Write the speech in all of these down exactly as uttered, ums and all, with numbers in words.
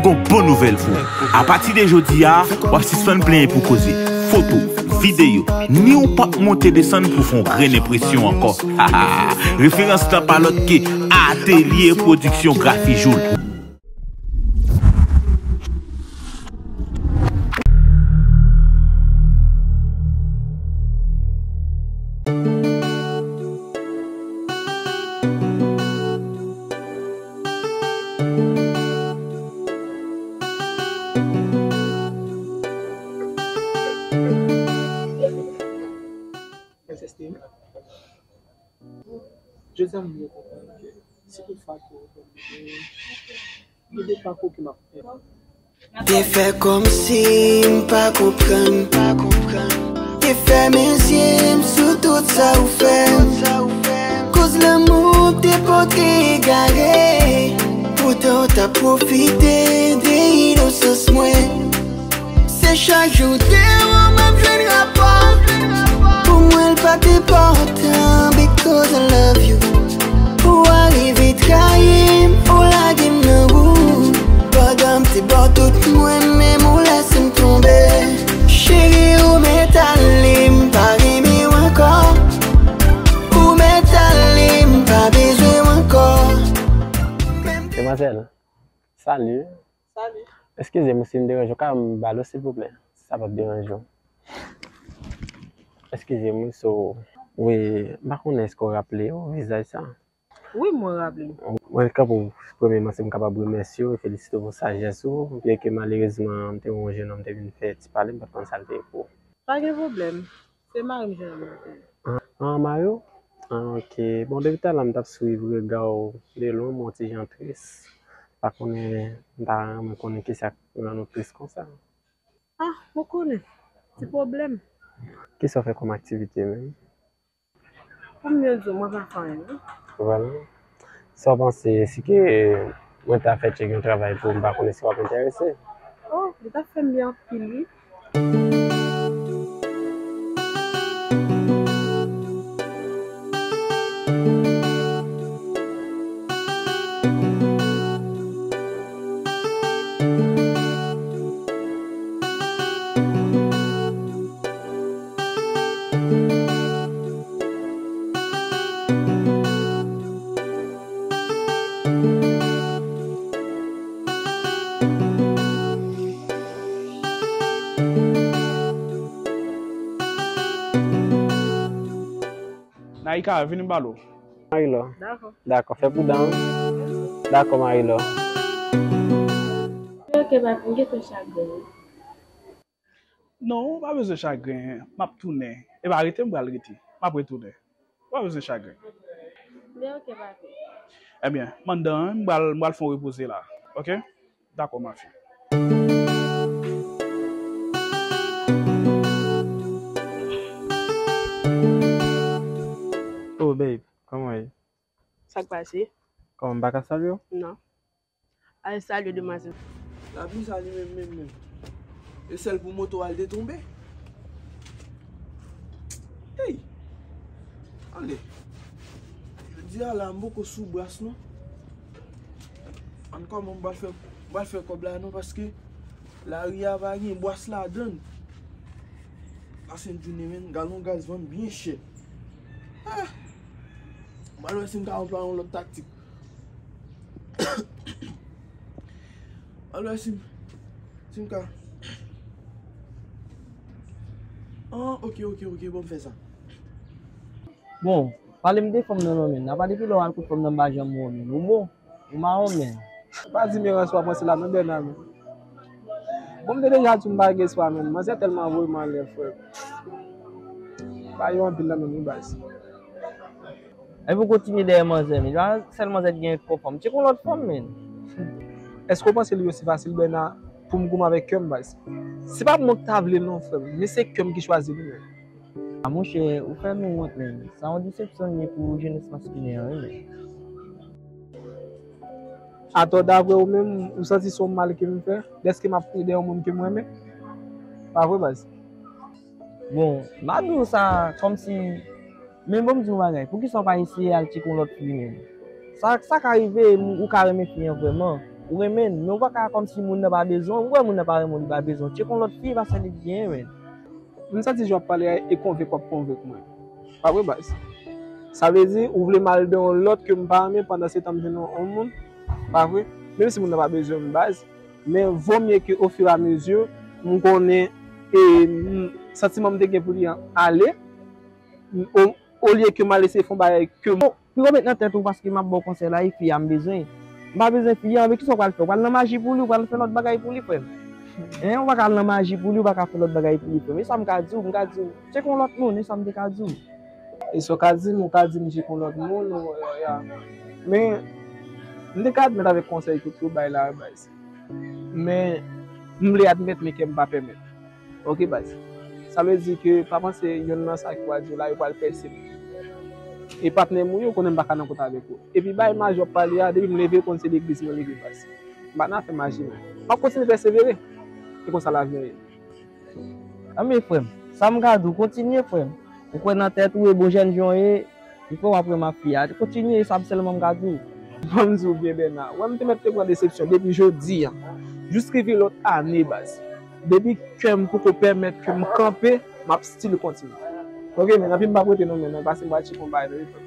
Gon bon nouvèl pou ou. Apati de jodi a, w ap sispann plenyen pou koze, foto, videyo, ni w p ap monte desann pou fè yon grenn enpresyon ankò. Referans lan pa lòt ke Atelier Production Grafijoul. Mèsi, Steve. Jodi a, m byen kontan ke si toutfwa ke w gen de pako ke m ap fè. Te fè kòmsi m pa konprann, pa konprann. Te fèmen zye m sou tout sa ou fè m. Koz lanmou te pote egare. Poutan w t ap pwofite de inosans mwen. Se chak jou te wè m ap jwenn rapò. Pou mwen l pa t enpòtan because I love you. Ou arive trayi m, ou lage m nan wou. Pandan m te ba w tout mwen, men m ou lese m tonbe. Cheri, ou mèt ale, m pa renmen w ankò. Ou mèt ale, m pa bezwen w ankò. Demwazèl, salut. Salut. Eskize m si m deranje w, ka m ba l ou silvouplè, si sa p ap deranje w. Eskize m, wi, so, wi, m pa konnen èske w raple w vizaj sa. Wi, mwen raple m. Mwen, kanpe w, premyèman, si m kapab remèsye w e felisite w pou sajès ou, byenke malerezman, m te wè yon jennonm te vin fè ti pale, m pa t konn sa l te ye pou ou. Pa gen pwoblèm. Se mari m jennonm nan te ye. Ah, ah, mari w? Ah, ok. Bon, depi talè m t ap swiv rega w de lwen, m wè w ti jan tris. Pa konnen, m ta renmen konnen kisa k rann ou tris konsa. Ah, ou konnen. Ti pwoblèm. Kisa w fè kòm aktivite menm? Pou m byen di w, mwen pa fè anyen, non. Vwala. Sa w panse si ke mwen ta fè tchek yon travay pou ou, m pa konnen si w ap enterese? Oh, li t ap fè m byen anpil, wi. Naïka, vini m pale w. Marilò. Dakò. Dakò, fè pridan. Dakò, Marilò. Ok, papi, m gentan chagren. Non, ou pa bezwen chagren, m ap tounen. Epa, rete, m pral rete. M ap retounen. Ou pa bezwen chagren. Men ok, papi. Ebyen, m anndan, m pral, m pral fè w repoze la. Ok? Dakò, ma fille. Oh, babe, kòman w ye? Sa k pase? Kòman, m pa ka salye w? Non. Al salye demwazèl. Lapli sa li menm, menm, menm. E sèl pou moto a l te tonbe. Hey! Ale. Jodi a la, m poko sou bras non. An kòman m pral fè, m pral fè kòb la non, paske lari a pa gen bras ladann. Pase yon jounen menm, galon gaz vann byen chè. Ah! M pral wè si m ka anplwaye yon lòt taktik. Alò, si m, si m ka. Ah, ok, ok, ok, bon, m fè sa. Bon, pale m de fanm nan non, men. Apa depi lè w al kot fanm nan, m pa janm wè w, men. Ou bon? Ou mawon, men. Pa di m erans w ap ranse la non, Bèna, men. Bon, m te deja di w m pa gen espwa, men. Manzè tèlman voye m anlè, frè. Pa gen anpil nan men, wi, baz. Epi w kontinye dèyè manzè, men. Pa sèl manzè ki gen twòp fanm. Tcheke yon lòt fanm, men. Èske w panse li osi fasil, Bèna, pou m goumen avèk kè m, baz? Se pa mwen ki ta vle l non, frè m, men se kè m ki chwazi li, men. A monchè, ou fè nou wont, men. Sa yon desepsyon li ye pou jenès maskilen an, wi, men. Atò, daprè ou menm, ou santi se yon mal ke m fè, dèske m ap kouri dèyè yon moun ke m renmen? Pa vre, baz? Bon, m a di w sa kòmsi, men bon, m di w yon bagay, poukisa w pa eseye al tcheke yon lòt fi menm? Sa, sa ka rive, ou ka renmen fi an vrèman, Ou renmen l, men ou pa ka kòmsi moun nan pa bezwen w. Ou wè moun nan pa renmen w, li pa bezwen w. Tcheke yon lòt fi, paske li t genyen, menn. M santi jan w ap pale a e konvenk w ap konvenk mwen. Pa vre, baz? Sa vle di, ou vle m al de yon lòt ke m pa renmen, pandan se tan m jwenn yon, yon moun? Pa vre? Menm si moun nan pa bezwen m, baz. Men vo mye ke ofiramezu, m konnen, e, m, santiman m te gen pou li an ale, m, o, olye ke m al eseye fè yon bagay ke m Pi w met nan tèt ou paske m ap ba w konsèy la, e fi a m bezwen. M pa bezwen fi a, men kisa w pral fè? W pral nan maji pou li, w pral fè lòt bagay pou li, frè m. Hein, ou pa ka al nan maji pou li, ou pa ka fè lòt bagay pou li, frè m. E sa m ka di w, m ka di w, tcheke yon lòt moun, e sa m te ka di w. E sa w ka di m, ou ka di m tcheke yon lòt moun, ou, ya. Men, m te ka admèt avèk konsèy ke ou bay la, baz. Men, m vle admèt, men kè m pa pèmèt. Ok, baz. Sa vle di ke pa panse yonn nan sa ki pral di w la, yo pral pèse m. E patnè m ou ye, ou konnen m pa ka nan kont avèk ou. Epi bay maji w ap pale a, depi m leve, ou konn se legliz mwen leve, baz. M pa nan afè maji, non. M ap kontinye pèsevere. E konsa lavi an ye. Anben, frè m, sa m ka di w, kontinye, frè m. Ou kwè nan tèt ou, e bon jèn jan w ye, m kwè w ap renmen ak fi a. Kontinye, sa sèlman m ka di w. Ban m di w byen, Bèna, wè m te mèt te pran desepsyon depi jodi a, jis rive lòt ane, baz. Depi kè m poko pèmèt ke m kanpe, m ap still kontinye. Ok, men, anpi m p ap rete non, men, nan pase m pral tcheke yon bagay nan telefòn.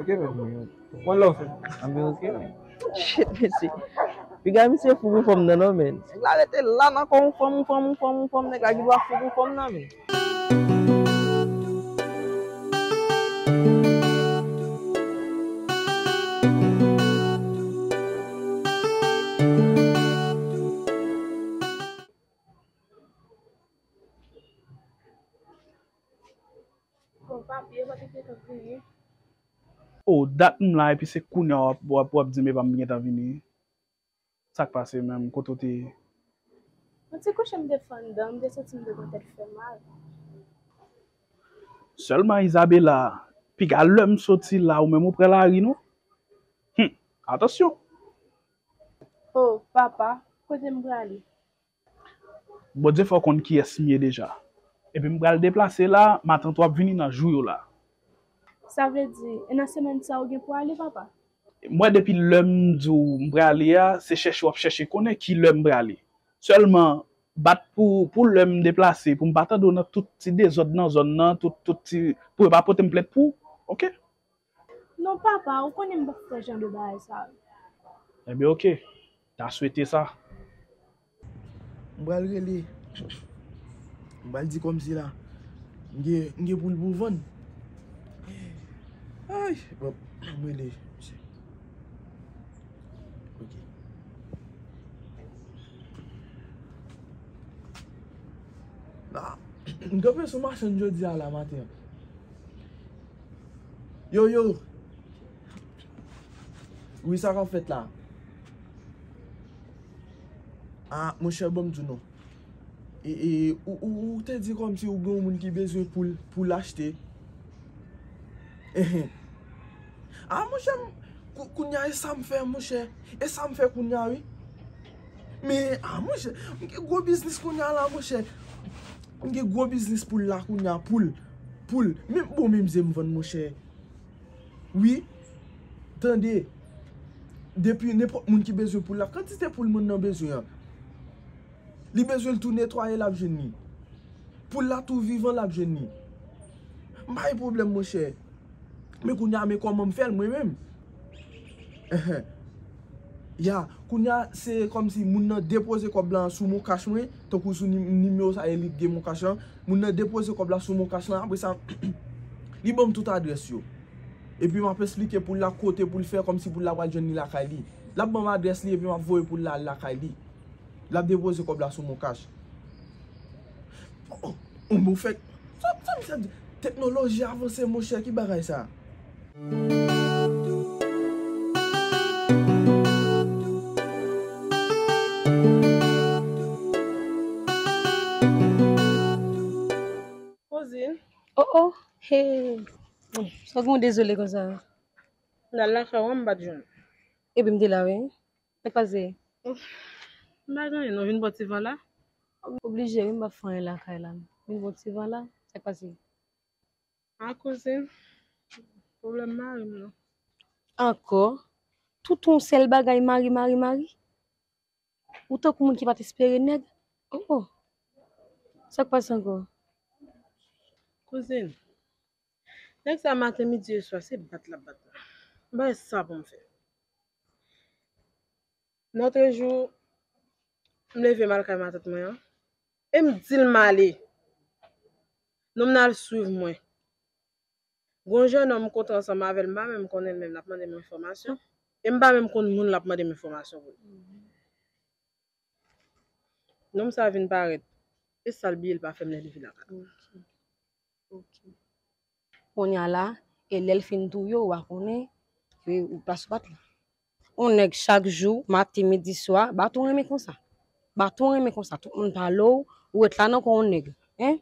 Ok, men. One love, frè. Anben, ok, men. Shit, mesye. Piga misye fou pou fanm nan, non, men. Nèg la rete la nan kò yon fanm, yon fanm, yon fanm, yon fanm, nèg la gen dwa fou pou fanm nan, men. Bon, papi, yo pa te gentan vini. O, dat m la, epi se kounye a w ap, w ap, w ap di m epa m gentan vini. Sa k pase menm? Kote w te ye? Yon ti kouche m te fè anndan, m te santi m te gen tèt fè mal. Sèlman Isabella, piga lè m soti la, ou menm ou prè lari non. Hum, atansyon. O, papa, kote m prale? Bondye fè w konn kiyès m ye deja. Epi m pral deplase la, matant w ap vini nan jou yo la. Sa vle di, e nan semèn sa ou gen pou ale, papa? M wè depi lè m di w m prale a, se chèche w ap chèche konnen ki lè m prale. Sèlman, bat pou, pou lè m deplase, pou m pa tande w nan tout ti dezòd nan zòn nan, tout, tout ti, pou yo pa pote m plent pou w, ok? Non, papa, ou konnen m p ap fè jan de bagay sa yo. Ebyen, ok. Ta swete sa. M pral rele. M pral di kòmsi la. M gen, m gen poul pou vann. Ay, bon, m rele misye. Ok. La, m kanpe sou machann jodi a la maten an. Yo, yo. Wi, sa k ap fèt la? Ah, monchè, ban m di w non. E, e, ou, ou, ou te di kòmsi ou gen yon moun ki bezwen poul, poul achte. Enhen. Ah, monchè, m, kou-, kounye a, e sa m fè, monchè. E sa m fè kounye a, wi. Men, ah, monchè, m gen gwo biznis kounye a la, monchè. M gen gwo biznis poul la kounye a, poul. Poul. Men, bon, men mizè m vann, monchè. Wi. Tande. Depi nenpòt moun ki bezwen poul la, kantite poul moun nan bezwen an, li bezwen l tou netwaye, l ap jwenn li. Poul la tou vivan, l ap jwenn li. M pa gen pwoblèm, monchè. Men kounye a, men kòman m fè l, mwen menm? Enhen. Ya, kounye a, se kòmsi moun nan depoze kòb la sou MonCash mwen, tankou sou nim-, nimewo sa e li t gen MonCash lan. Moun nan depoze kòb la sou MonCash lan, apre sa, li ban m tout adrès yo. Epi m ap esplike poul la kote pou l fè, kòmsi poul la pral jwenn li lakay li. L ap ban m adrès li, epi m ap voye poul la al lakay li. L ap depoze kòb la sou MonCash. Oh, oh, oh, bon, fèk. Sa, sa, sa, teknoloji avanse, monchè, ki bagay sa? Kouzin. Oh, oh, hey. Sa w gen w dezole konsa? M t al lakay ou, m pa t jwenn. Epi m te la, wi. Sa k pase? M pa gen anyen, non, vin pran ti van la. Oblije, wi, m pa fè anyen lakay la. Vin pran ti van la. Sa k pase? Ah, kouzin, pwoblèm mari m nan. Ankò? Tout yon sèl bagay mari, mari, mari? Ou tankou moun ki pa t espere nèg. Oh, oh. Sa k pase ankò? Kouzin, nèg sa maten, midi e swa, se bat l ap bat mwen. M pa wè sa pou m fè. Nòtrejou, m leve m al kay matant mwen an. E m di l m ale. Nonm nan al swiv mwen. Gon jennonm m kontre ansanm avè l, m pa menm konnen l menm, l ap mande m enfòmasyon. E m pa menm konn moun l ap mande m enfòmasyon pou li. Nonm sa vin parèt. E sa l bliye l pa fè m lè li vin lakay. Ok. Ok. Kounye a la, e lè l fin touye w, w a konnen ke ou plas ou pa t la. On nèg chak jou, maten, midi, swa, baton renmen konsa. Baton renmen konsa. Tout moun pale w, ou ret la nan kò on nèg. Hein?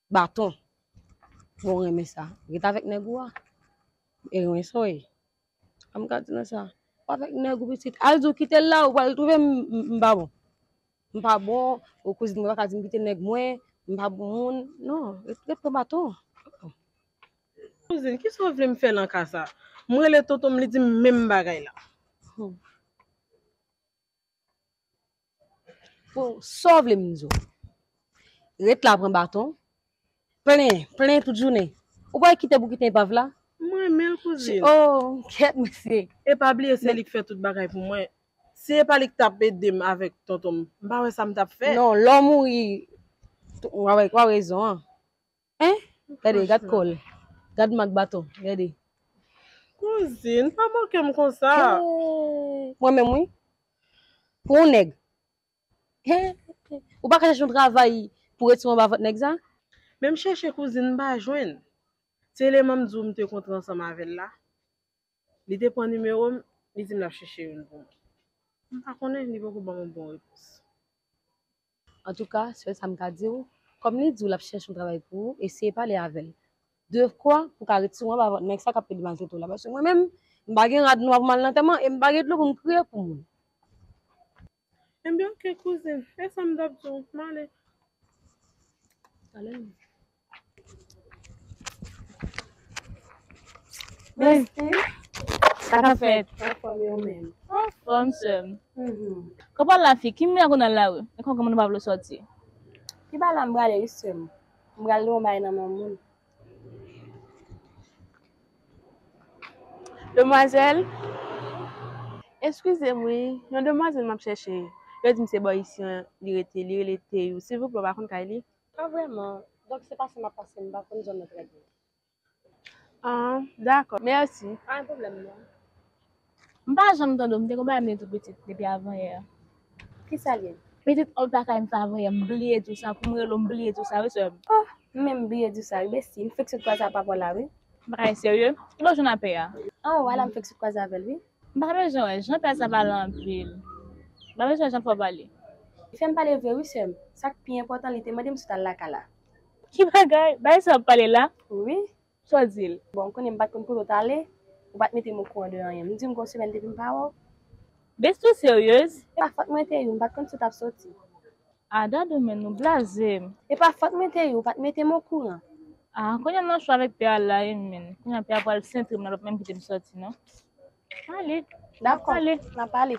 Baton. Bon, renmen sa. Ret avèk nèg ou a. E renmen sa w ye. Sa m ka di nan sa. Ou avèk nèg ou pitit. Al di w kite l la, ou pral twouve m, m, m pa bon. M pa bon, ou kouzin mwen pa ka di m kite nèg mwen, m pa bon moun. Non, ret, ret pran baton. Kouzin, kisa w vle m fè nan ka sa? M rele tonton m, li di m menm bagay la. Hmm. Bon, sa w vle m di w? Ret la pran baton, plen, plen tout jounen. Ou pral kite pou kite epav la? M renmen l, kouzin. Oh, kèt mesye. E pa bliye, se li k fè tout bagay pou mwen. Si e pa li k t ap ede m avèk tonton m, m pa wè sa m t ap fè. Non, lè w mouri, w a, w a rezon an. Hein? Gade, gad kò l. Gad mak baton, gade. Kouzin, pa moke m konsa. Hey, mwen menm, wi. Pou yon nèg. Hey, ou pa ka chèche yon travay pou retire anba vant nèg sa? Men m chèche kouzin, m pa jwenn. Se eleman m di w m te kontre ansanm avè l la. Li te pran nimewo m, li di m l ap chèche youn pou mwen. M pa konnen, li poko ban m yon bon repons. Antouka, sèl sa m ka di w, kòm li di w l ap chèche yon travay pou ou, eseye pale avè l. Dekwa pou ka retire w anba vant nèg sa k ap pede maltrete w la. Paske mwen menm, m pa gen rad nwa pou m al nan antèman e m pa gen dlo pou m kriye pou moun. Ebyen, oke, kouzin. E sa m t ap di w. M ale. Ale. Besti, sa k ap fèt? Anfòm, e ou menm? Anfòm, sè m. Mhm. Kòman lavi, ki mwen konn al lari? E kòman moun pa vle sòti? Ki bagay la m prale, wi, sè m. M pral lwen yon bagay nan men moun. Demwazèl, eskize m wi, yon demwazèl m ap chèche. Yo di m se bò isi an li rete, li rele Teyou. Silvouplè, w pa konn kay li? Pa vrèman. Donk, se pase m ap pase, m pa konn zòn nan trè byen. Ah, dakò. Mèsi. Pa gen pwoblèm, non. M pa janm tande w, m te gon bagay m te di w pitit depi avanyè a. Kisa l ye? Pitit, on bagay m fè avanyè, m bliye di w sa, pou m rele w, m bliye di w sa, wi, sè m. Oh, m menm bliye di w sa, wi, besti. M fèk sot kwaze a papa w la, wi. M pa ka serye. Kilè w jwenn apè a? Anwo a la, m fèk sot kwaze avè l, wi. M pa bezwen wè, Jean Pierre sa pale anpil. M pa bezwen wè jan l fè w pale. Li fè m pale vre, wi, sè m. Sa k pi enpòtan, li te mande m sot al lakay la. Ki bagay? Bagay sa w ap pale la? Wi. Sa w di l? Bon, m konnen m pa t konn kote w t ale, ou pa t mete m okouran de anyen. M di w m gen yon semèn depi m pa wè w. Besti, w seryez? E pa fòt mwen te ye, m pa t konn si w t ap soti. A, dadou, men nou blaze m. E pa fòt mwen te ye, ou pa t mete m okouran. A, kounye a m nan cho avèk pè a la, e men. Kounye a pè a pral sentre m, nan l p ap menm kite m soti, non. Ale. Dakò. Ale. N ap pale.